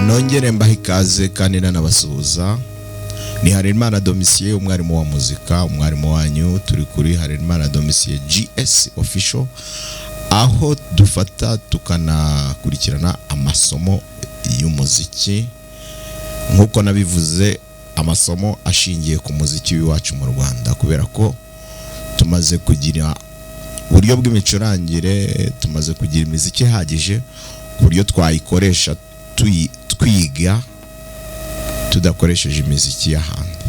Nongere mbaha ikaze kandi nanabasuhuza. Ni Harerimana Domitien, umwarimu wa muzika, umwarimu wanyu. Turi kuri Harerimana Domitien GS Official, aho dufata tukanakurikirana amasomo y'umuziki, nk'uko nabivuze, amasomo ashingiye ku muziki w'iwacu mu Rwanda, kubera ko tumaze kugira uburyo bw'imicurangire, tumaze kugira imiziki ihagije ku buryo twayikoresha twiga tudakoresheje imiziki y'ahandi.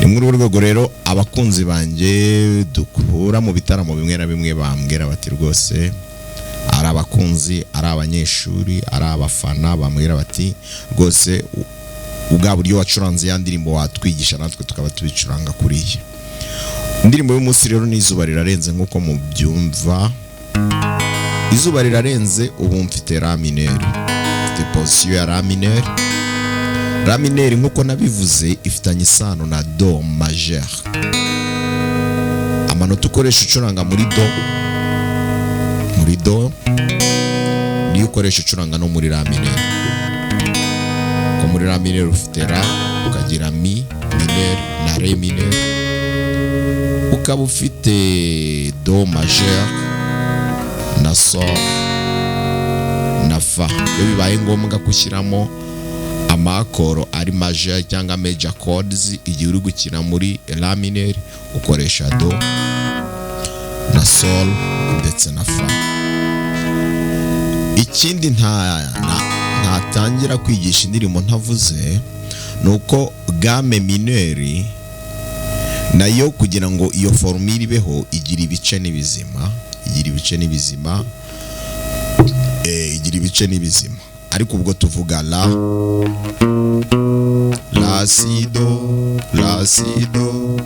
Ni muri urwo rwego rero abakunzi banjye dukura mu bitaramo bimwe na bimwe bambwira bati rwose, ari abakunzi, ari abanyeshuri, ari abafana, bambwira bati rwose ubwa buryo wacuranze ya ndirimbo watwigisha natwe tukaba tubicuranga kuriya. Indirimbo y'umunsi rero ni Izuba Rirarenze. Nk'uko mubyumva, Izuba Rirarenze. Ubu mfite la mineur, mfite position ya la mineur. La mineur, nk'uko nabivuze, ifitanye isano na do majeur. Amanota ukoresha ucuranga muri do, muri do, niyo ukoresha ucuranga no muri la mineur. Ko muri la mineur ufite la, ukagira mi mineur na ré mineur, ukaba ufite do majeur na sol na fa. Iyo bibaye ngombwa gushyiramo ama accord ari majeur cyangwa major chords, igihe uri gukina muri la mineur, ukoresha do na sol ndetse na fa. Ikindi ntatangira kwigisha indirimbo ntavuze ni uko gamme mineure nayo, kugira ngo iyo formule ibeho, igira ibice n'ibizima, igira ibice n'ibizima, igira ibice n'ibizima. Ariko ubwo tuvuga la, la, si, do, la, si, do,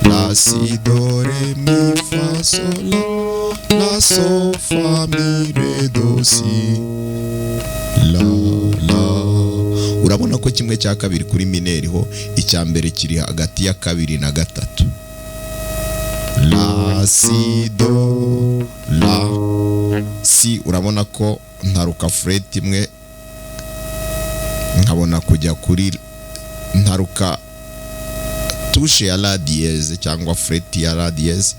la, si, do, re, mi, fa, sol, la, la, sol, fa, mi, re, do, si, la, la. Urabona ko kimwe cya kabiri kuri mineur ho, icya mbere kiri hagati ya kabiri na gatatu. La, si, do, la, si. Urabona ko ntaruka frette imwe, nkabona kujya kuri, ntaruka touche ya la dièse cyangwa frette ya la dièse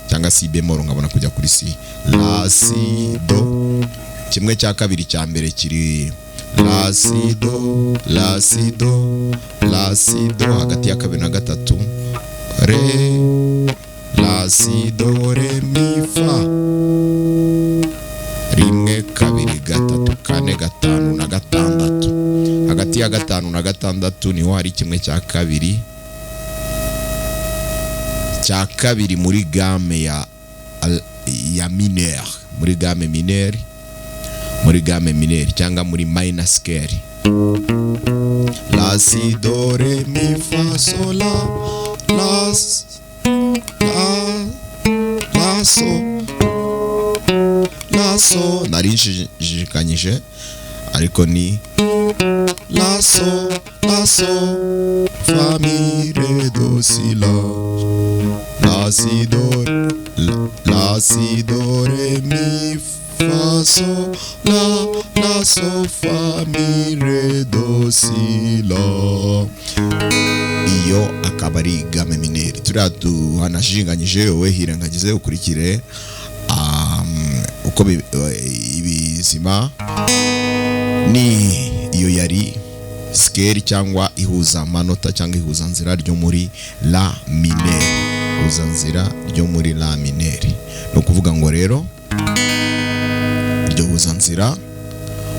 cyangwa si bémol, nkabona kujya kuri si. La, si, do, kimwe cya kabiri cya mbere kiri la, si, do, la, si, do, la, si, do, hagati ya kabiri na gatatu, re, la, si, do, re, mi, fa. Rimwe, kabiri, gatatu, kane, gatanu na gatandatu. Hagati ya gatanu na gatandatu niho hari kimwe cya kabiri cya kabiri muri gamme ya mineur, muri gamme mineur, muri gamme mineur cyangwa muri minor scale. La, si, do, re, mi, fa, sol, la, la, la, la, sol, la, sol. Nari nshishikanyije, ariko ni la, sol, la, sol, fa, mi, re, do, si, la, la, si, do, la, la, si, do, re, mi, fa, sol, la, la, sol, fa, mi, re, do, si, la. Iyo akaba ari gamme mineure. Turiya duhanashinganyije, wowe hirengagize, ukurikire uko ibizima ni. Iyo yari scale cyangwa ihuzamanota cyangwa ihuzanzira ryo muri la mineur. Ihuzanzira ryo muri la mineur, ni ukuvuga ngo rero iryo huzanzira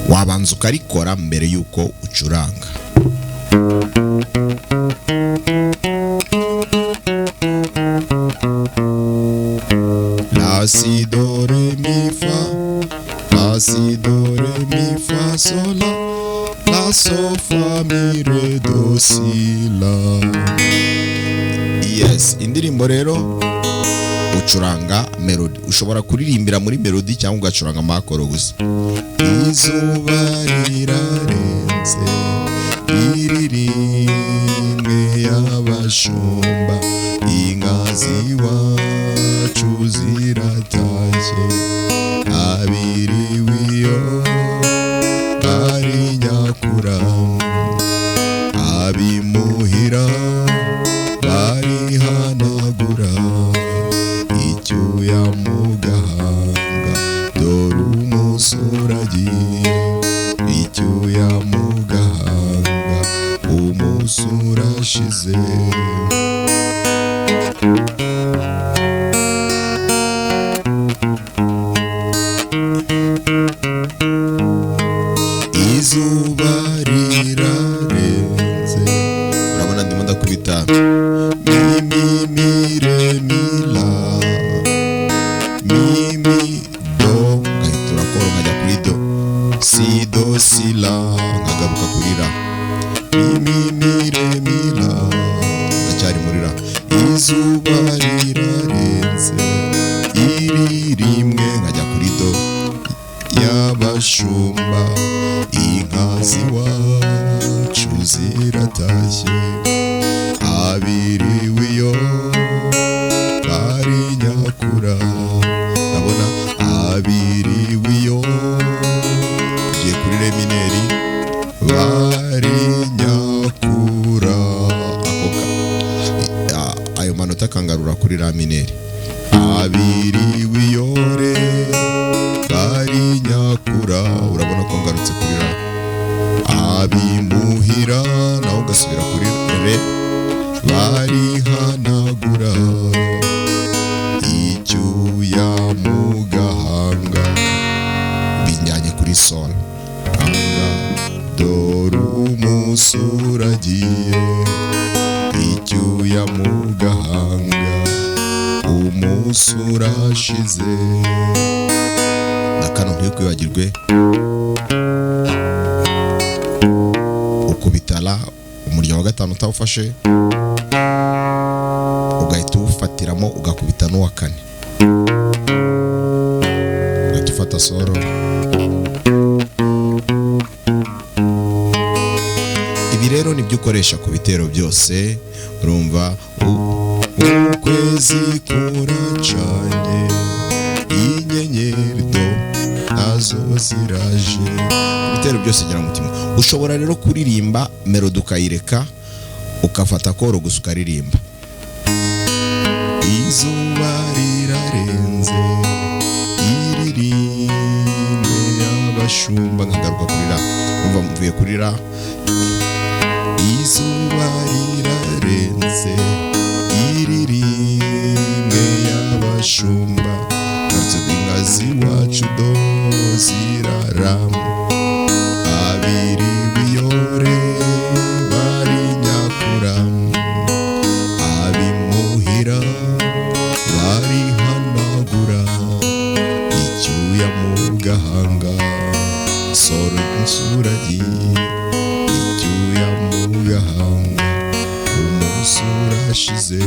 wabanza ukarikora mbere y'uko ucuranga. La. La si do re mi fa, la si do re mi fa sol la, la so fa mi re do si la. Yes, indirimbo rero ucuranga melody, ushobora kuririmbira muri melody cyangwa ugacuranga amakoro gusa. Izuba rirarenze iririmwe y'abashumba, inka z'iwacu ziratashye, abiriwe iyo ari nyakura, abimuhira barihanagura, icyuya mu gahanga dore umusuragiye, icyuya mu gahanga umusura ashize. Izuba rirarenze, urabona ndimo ndakubita mi mi mi re mi la mi mi do, ngahita urakora nkajya kuri do si do si la, nkagaruka kuri la mi mi mi re mi la, ndacyari muri la. Izuba rirarenze iri rimwe, nkajya kuri do y'abashumba, inka z'iwacu ziratashye, abiriwe iyo bari nyakura, ndabona abiriwe iyo tugiye kuri re mineri bari nyakura, ayo manota akangarura kuri la mineri, abiriwe iyo re bari nyakura, urabona ko ngarutse kuri la, abimuhira naho ugasubira kuri re barihanagura, icyuya mu gahanga binjyanye kuri sol, hanga dore umusuragiye, icyuya mu gahanga umusura ashize. Na kano ntikwibagirwe ukubita la umurya wa gatanu utawufashe, ugahita uwufatiramo ugakubita n'uwa kane, ugahita ufata solo. Ibi rero nibyo ukoresha ku bitero byose. Urumva ukwezi kuracanye, inyenyeri do nazo ziraje, ibitero byose gira mutima. Ushobora rero kuririmba melody ukayireka ukafata koro gusa ukaririmba. Izuba rirarenze iririmbe y'abashumba, nkagaruka kuri la, umva mvuye kuri la. Izuba rirarenze iririmbe y'abashumba, ngarutse inka z'iwacu do zirarama, abiriwe iyo re bari nyakura, abimuhira barihanagura, icyuya mu gahanga soro insuragiye, icyuya mu gahanga umusura ashize.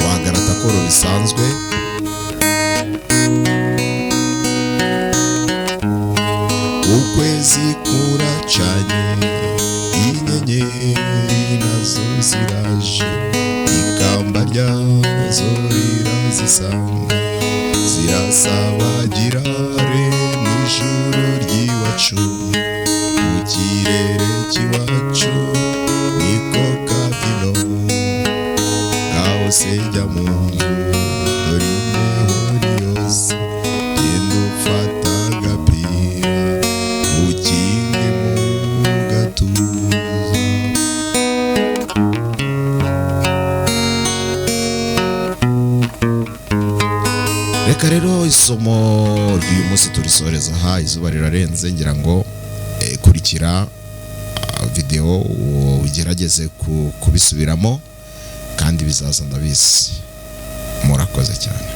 Wagarata koro bisanzwe, ukwezi kuracanye, inyenyeri nazo ziraje, ikamba ryazo rirazisanga, zirasabagira re mw'ijuru ry'iwacu, mu kirere cy'iwacu niko kabyino, ngaho se jya mu nzu dore imbeho ni yose, genda ufata agapira ukinge mu gatuza. Reka rero isomo ry'uyu munsi turisoreza aha, izuba rirarenze, ngira ngo kurikira video ugerageze kubisubiramo. Kandi bizaza, ndabizi. Murakoze cyane.